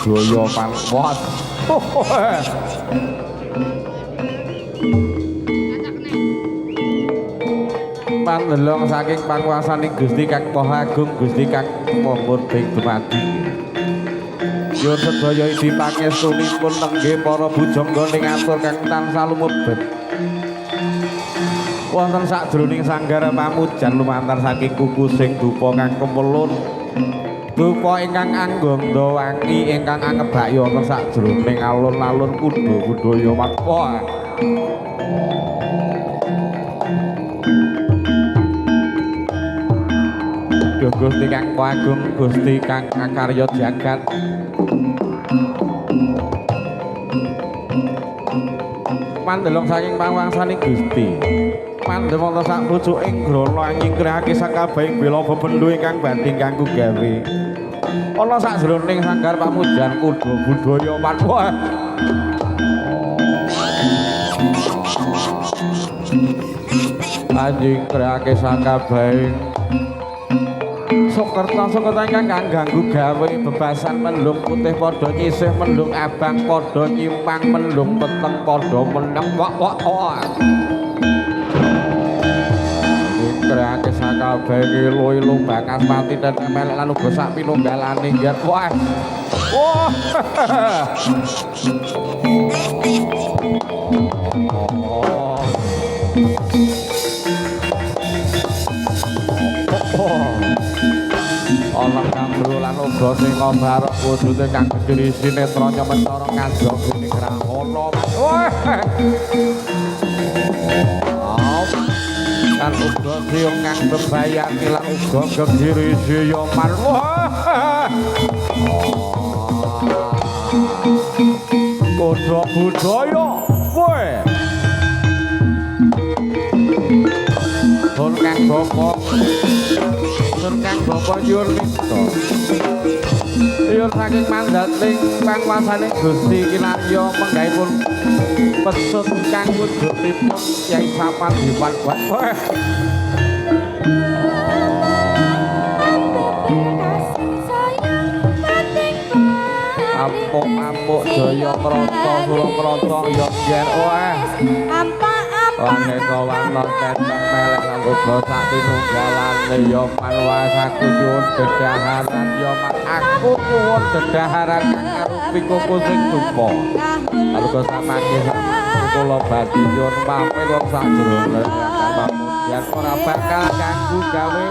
budaya manwat. Pandelong saking panguwasaning Gusti Kang Maha Agung, Gusti Kang Murting dumadi. Nyuwun sedaya idi pangestunipun nenggih para bujangga ning atur kang tansah lumebet. Wonten sakjroning sanggar pamujan lumantar saking kukusing dupa kang kemelun. Dupa ingkang anggandha wangi ingkang angebakya wonten sakjroning alun-alun kudha budaya Matwa. Duh Gusti Kang Maha Agung, Gusti Kang Akarya jagat. Mandelong saking pangwangsaning Gusti. Mandhem wonten sak pucuking grana nyingkrihake sakabehing bela bebendu ingkang badhe kanggo gawe. Ana sakjroning sanggar pamujan kudha budaya Matwa. Nyingkrihake sakabehing Sokerta sokerta ingkang ganggu gawe bebasan mendung putih padha nyisih mendung abang padha nyimpang mendung peteng padha meneng wak wak wak. Nyingkrihake sakabehing ilu-ilu bakas pati dan melek lan uga sak pinunggalane nggih wah. Wah. Ana kandro lan uga sing barok wujude kang gegirisi netranya mencara ngajogene grahana. Wah. Lan uga sing kang bebayani lan uga gegirisi ya man. Wah. Kudha budaya kowe. Sun kang bapa. Sun kang bapa nyuwun minta. Nyuwun saking mandating panguwasaning Gusti Kinarya menggahipun pesut kang wujudipun Kyai Sapandiwan. Ampuk-ampuk jaya krata surakrata ya nger wah. Aneka warna teteng melek lan uga sak tinunggalane ya manwas aku nyuwun dedaharan ya man aku nyuwun dedaharan kang arupi kuku sing dupa. Aluga samangke kula badhe nyuwun pamit wong sakjroning pamujan ora bakal ganggu gawe.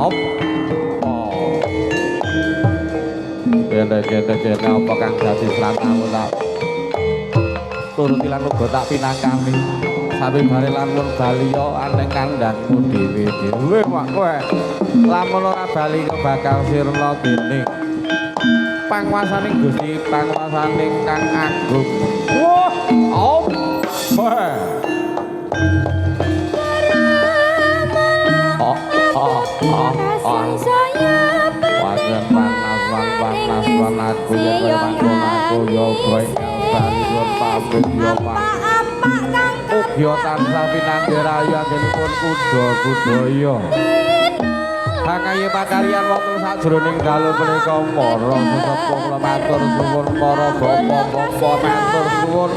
Op. Kene-kene apa kang dadi sratamu tak turuti lan uga tak pinangkani. Sabibare lamun bali ya aneng kandhangmu dhewe-dhewe mak kowe. Lamun ora bali bakal sirna dening panguwasaning Gusti panguwasaning Kang Agung. Wah, op. Oh, oh, oh, oh. Panas aku ya kowe aku ya kowe bali pamit ya Pak. Ugi tansah pinanggih rayu anggenipun kudha budaya. Hakaye pakaryan wonten sajroning dalu punika para sesepuh kula matur suwun para bapak-bapak matur suwun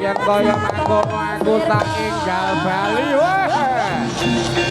yen kaya mangkono aku tak enggal bali. Wah.